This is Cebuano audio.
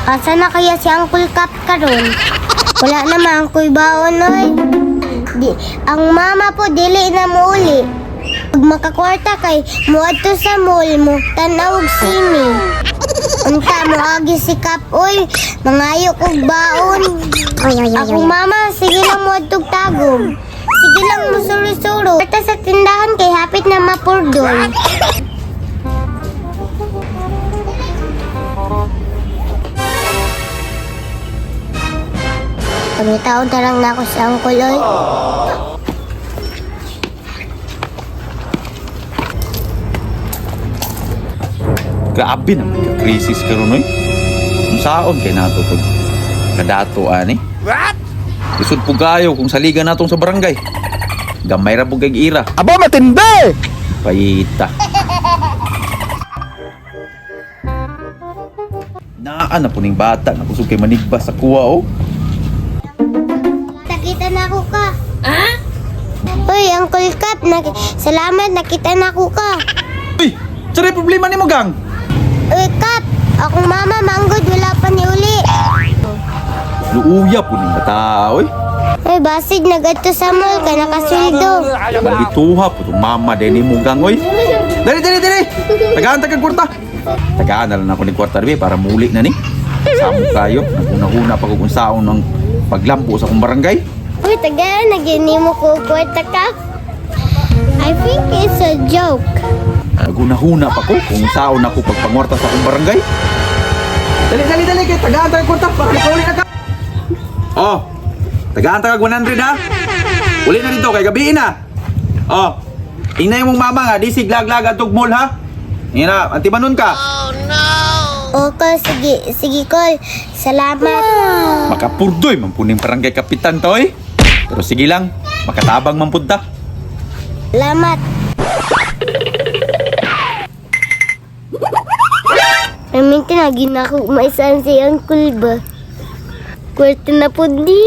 Asa na kaya si Uncle Cap karon? Wala na man ko'y baon oy. Di, ang mama po dili na muuli. Pag makakwarta kay muadto sa mall mo tan-aw og sine. Unta moagi si Cap oy, mangayo kog baon. Akong mama sige lang muadtog tagom. Sige lang musuro-suro. Kwarta sa tindahan kay hapit na mapurdol. Pangitaon na lang na ako si Uncle oy. Grabe naman ka krisis karon oy. Unsaon kay nato pag kadato ani? What? Lisod po kayo kung saligan natong sa barangay. Gamay ra pug kay ira. Aba, matindi! Paita. Naa na po ning bata na kusog kay manigba sa kuwa oh. Nakita na ako ka. Ha? Uy, Uncle Cap, salamat, nakita na ako ka. Uy, saan problema nimo gang? Uy, Kap, akong mama, manggod, wala pa ni uli. Luuya po ning bata oy. Uy, basig, nagadto sa mall, kay nakasuldo. Malituha po tong mama din mo gang oy. Dali dali dali. Tagaan tagang kwarta. Tagaan na lang ako ni kwarta be para muli na ni. Samo kayo, naguna-una pa ko kung saon ng paglampo sa akong barangay. Uy, taga, nagini mo ko kwarta, Kap. I think it's a joke. Naguna-huna pa ko kung saon ako pagpangwarta sa akong barangay. Dali dali dali kay tagaan tagang kwarta para makauli na ka. Oh. Tagaan tagag 100 ha. Uli na dito kay gabi na. Oh. Ingay mong mama nga di siglag-lag atog mall ha. Ina, antibanon ka. O, Kol, sige, sige, Kol. Salamat. Makapurdoy man po ning barangay kapitan to eh. Pero sige lang, makatabang man pud ta. Salamat. Perminti na ginako maisaan si Uncle ba? Kwarta na po di.